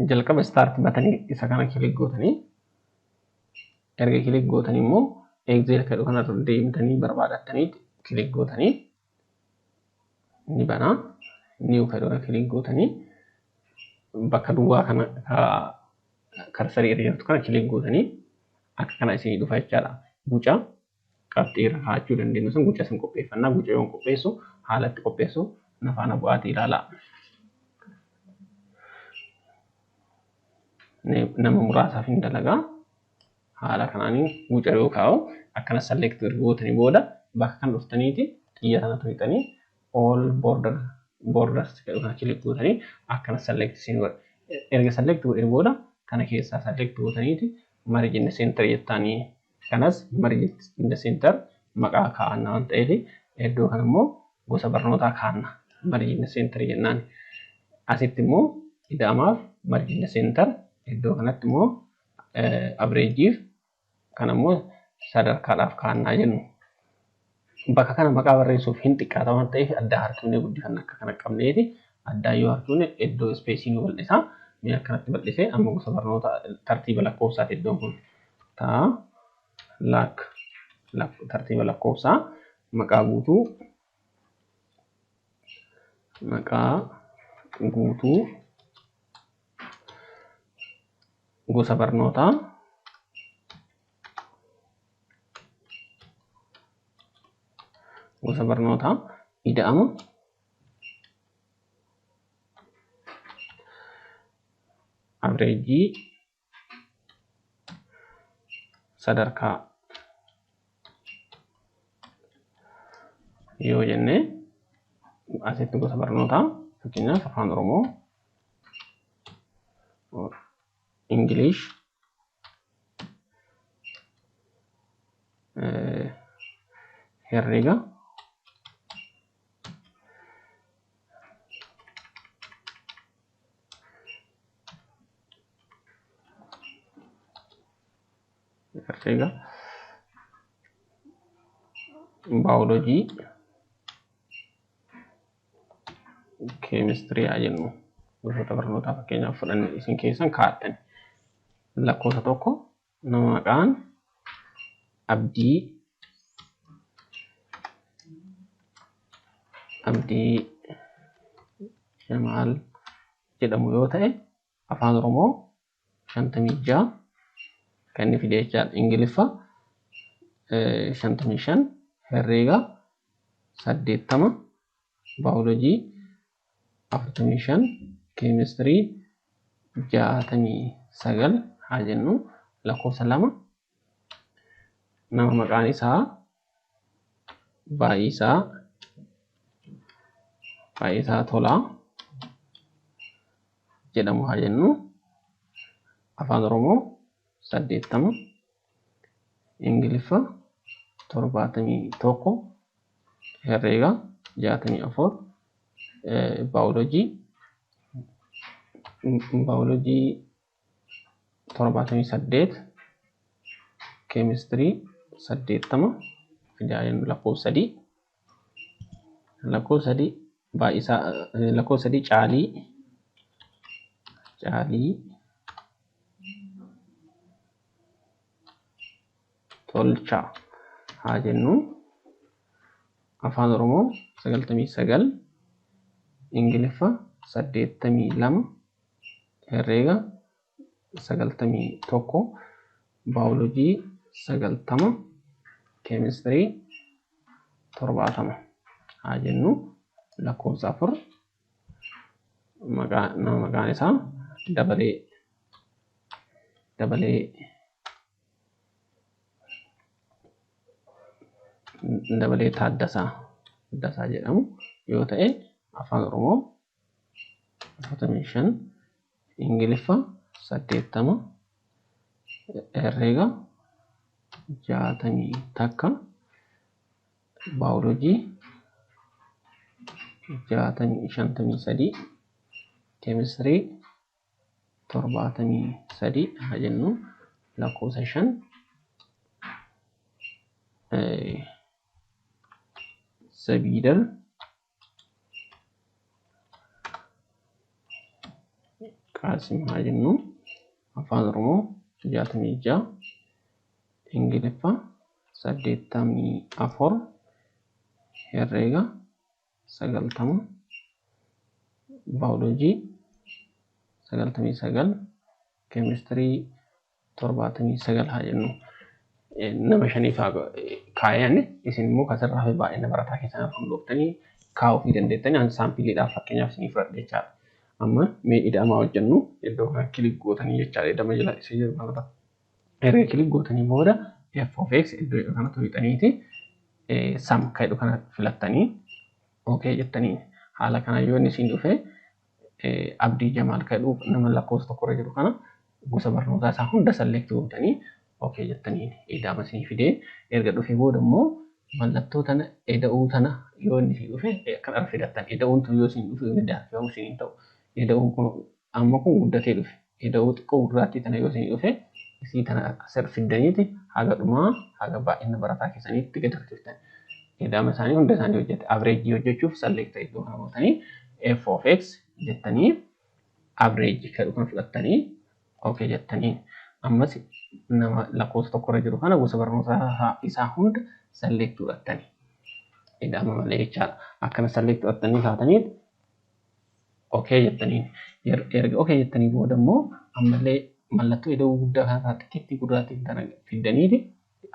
Jalqaba start batanii isa kana kilik gootanii erga kilik gootanii immoo Excel kan kanarra deemtanii barbaadattanii kilik gootanii ni banaa. New kan kana kilik gootanii bakka duwwaa kana karsarii irra jirtu kana kilik gootanii akka kana isinii dhufa jechaadha. Guca qabxii irra kaa'achuu dandeenyu sun guca sun qopheeffannaa. Guca yoon qopheessu haala itti qopheessu na faana bu'aatii ilaalaa. Nama muraasaaf hin dalagaa. Haala kanaanii guca yoo kaa'u akkana select erga gootanii booda bakka kan dhuftaniiti xiyya sana tuqxanii all borders jedhu kana kilik gootanii akkana select isin godha. Erga select godhee booda kana keessaa select gootaniiti merge in the center jettaanii kanas merge in the center maqaa kaa'anna waan ta'eef iddoo kana immoo gosa barnootaa kaa'anna merge in the center jennaan. Asitti immoo ida'amaaf merge in the center iddoo kanatti immoo averageif kana immoo sadarkaadhaaf kaa'annaa jennu. Bakka kana maqaa barreessuuf hin xiqqaata waan ta'eef addaa harkifnee guddifanna akka kana qabneeti addaa yoo harkifne iddoo ispeesii nu bal'isa. Mee akkanatti bal'isee amma gosa barnoota tartiiba lakkoofsaati iddoon kun taa lak tartiiba lakkoofsaa maqaa guutuu gosa barnootaa gosa barnootaa ida'ama avreejii sadarkaa yoo jenne asitti gosa barnootaa fakkeenyaaf afaan Oromoo, English, herrega, baayoloojii, keemistirii haa jennu gosoota barnootaa fakkeenyaaf fudhanne isin keessan kaa'attan lakkoofsa tokko nama maqaan Abdii Jamaal jedhamu yoo ta'e afaan Oromoo 56 kan inni fide jechaadha. Ingiliffa 55, herreega 80, baayoloojii 45, keemistirii 69 haa jennu. Lakkoofsa 2 nama maqaan isaa Baay'isaa Tolaa jedhamu haa jennu. Afaan Oromoo 80, Ingiliffa 71, herreega 64, baayoloojii 78, keemistirii 80 fidaa jennu. Lakkoofsa 3 lakkoofsa 3 Baay'isaa lakkoofsa 3 Caalii Tolchaa haa jennu. Afaan Oromoo 99, Ingiliffa 82, herreega 91, baayoloojii 90, keemistirii 70 haa jennu. Lakkoofsa 4 nama maqaan isaa Dabalee Taaddasaa jedhamu yoo ta'e afaan Oromoo 45, Ingiliffa 80, herreega 61, baayoloojii 53, keemistirii 73 haa jennu. Lakkoofsa 5 Zabiidar Qaasim haa jennu. Afaan Oromoo 66, Ingiliffa 84, Herreega 90, Baayoloojii 99, Keemistirii 79 haa jennu. Nama shaniif kaayaan isin immoo kasirraa fi baay'ina barataa keessan hundooftanii kaa'uu fi dandeettanii an saampiliidhaaf fakkeenyaaf isinii fudhadhe jechaadha. Amma mee ida'amaa hojjennu iddoo kana click gootanii jechaadha. Ida'ama jala isa jiru kanarra. Erga click gootanii booda f of x iddoo jedhu kana tuqxaniiti sum kan jedhu kana filattanii okay jettanii haala kana yoo inni isin dhufe Abdii Jamaal kan jedhu nama lakkoofsa tokkorra jiru kana gosa barnootaa isaa hunda select gootanii okay jettanii ida'ama isinii fidee erga dhufee booda immoo mallattoo tana ida'uu tana yoo inni isin dhufe akkan irra fidattan ida'uun tun yoo isin dhufe ida'amu isin ta'u ida'uun kun amma kun guddatee dhufe ida'uu xiqqoo gurraattii tana yoo isin dhufe isii tana asirra fiddaniiti haga dhumaa haga baay'ina barataa keessaniitti gad harkiftan. Ida'ama isaanii hunda isaanii hojjete. Average hojjechuuf select iddoo kana gootanii f of x jettanii average kan kana fudhattanii okay jettanii ammas nama lakkoofsa tokkorra jiru kana gosa barnootaa isaa hunda select godhattanii. Ida'ama malee jechaadha. Akkana select godhattanii kaataniit okay jettanii erga okay jettanii booda immoo ammallee mallattoo ida'uu guddaa kanarraa xiqqeettii gurraattii kana fiddaniiti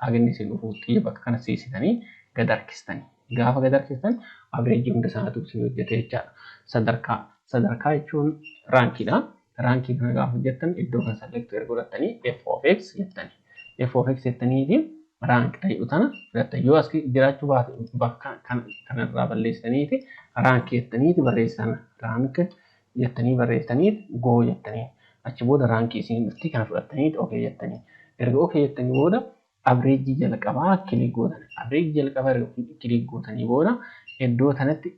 haga inni isin dhufu xiyya bakka kana seessitanii gad harkistanii. Gaafa gad harkistan average hunda isaatu isin hojjete jechaadha. Sadarkaa jechuun rankiidha. Rankii kana gaafa hojjettan iddoo kana select erga godhattanii f of x jettanii. F of x jettaniiti rank ta'u tana filattan. Yoo as jiraachuu baate bakka kanarraa balleessitaniiti rank jettaniiti barreessitan. Rank jettanii barreessitaniiti go jettanii. Achi booda rankii isin dhufti kana fudhattaniiti okay jettanii. Erga okay jettanii booda average jalqabaa click gootan. Average jalqabaa erga click gootanii booda iddoo kanatti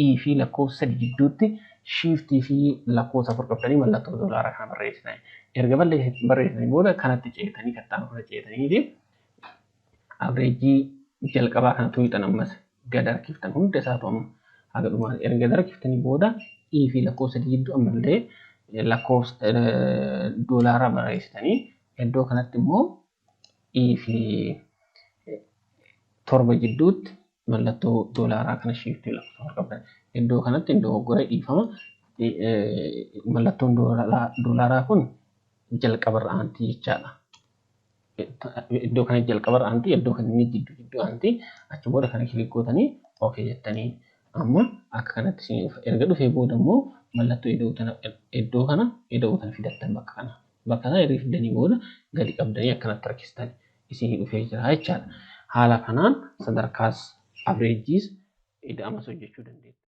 E fi lakkoofsa sadi gidduutti shift fi lakkoofsa afur qabdanii mallattoo doolaaraa kana barreessitan. Erga barreessitanii booda kanatti ceetanii qaxxaamura ceetaniiti average jalqabaa kana tuqxan ammas gad harkiftan hunda isaatu amma haga dhumaa erga gad harkiftanii booda E fi lakkoofsa sadi gidduu ammallee lakkoofsa doolaaraa barreessitanii iddoo kanatti immoo E fi torba gidduutti mallattoo doolaaraa kana shift lakkoofsa afur qabdan. Iddoo kanatti dogoggora dhiifama. Mallattoon doolaaraa kun jalqabarra aantii jechaadha. Iddoo kana jalqabarra aantii, iddoo kana inni jidduu jidduu aantii achi booda kana click gootanii okay jettanii amma akka kanatti isin dhufa. Erga dhufee booda immoo mallattoo ida'uu tana iddoo kana ida'uu tana fidattan bakka kana. Bakka kana erga fiddanii booda gadi qabdanii akkanatti harkistan isinii dhufee jira jechaadha. Haala kanaan sadarkaas averageis ida'amas hojjechuu dandeettan.